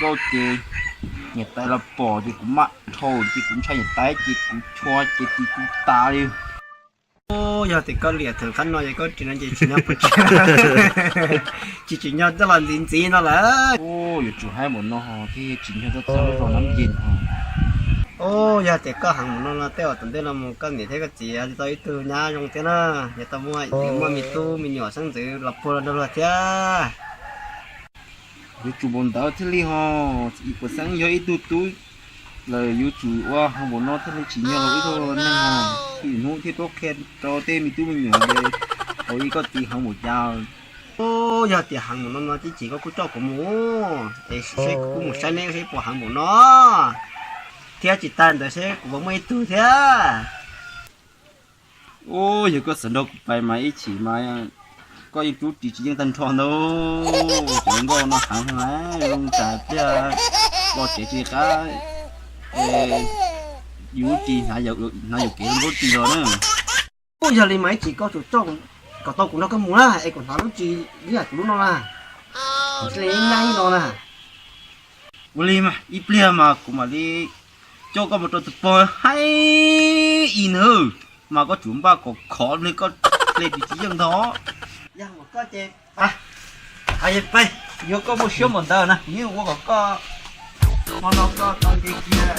Koj ces niam tais los pom ces kuv maj dhau ces kuv ntshai niam tais ces kuv chua ces tis kuv tas li. Yog tias koj liam theem qab no ces koj tsis no ces tsis nyob pov tseg, tsis tsim nyog coj los ntxiv ntxiv no lawm. Yuav tsum haib npaum no thiaj tsim nyog coj txog lub zos Nab Yees no. Yog tias koj heev npaum no no tej zaum tom ntej no mus koj niam thiab koj txiv tau ib tug nyab zoo thiab na, yog tau muaj, muaj me tub me nyuam xeeb ntxwv los puag los nrog luag thiab. Yuav tsum npaum ntawd thiaj li ho, ib puas xeeb yog ib tug tub lawm yuav tsum ua heev npaum no thiaj li tsim nyog los ib tug neeg ho, ib hnub thiaj paub qhia rau tej me tub me nyuam hauv ib koj txiv heev npaum cas. Yog tias heev npaum no no ces koj kuj coj kuv mus es seb kuv mus saib neb seb puas heev npaum no, thiab tsis tas ntawd seb kuv puas muaj ib tug thiab. Yog koj xav nrog kuv pais mas ib chim mas koj yeej rub ris tsis yeej tag nrho ntau. Cov nkauj no heev heev na, zoo tas pliag los tsev tsis qab, yus ris hnav yuam kev zoo nkauj tsis los na. Yog li mas ib chim koj tsum coj kom tau kuv nrog koj mus na, es kom hnav lub ris ib yam kuv lub no na, ib nyab ib no na. Ua li mas ib pliag mas kuv mam li coj koj mus rau tus pog haib ib nws, mas koj tsum npaj kom khov li koj ple ris tsis yeej ntag. Yog koj ces, a, yuav koj muaj siab npaum ntawd na kuv yeej ua kom koj, hmo no koj tau nce kiag.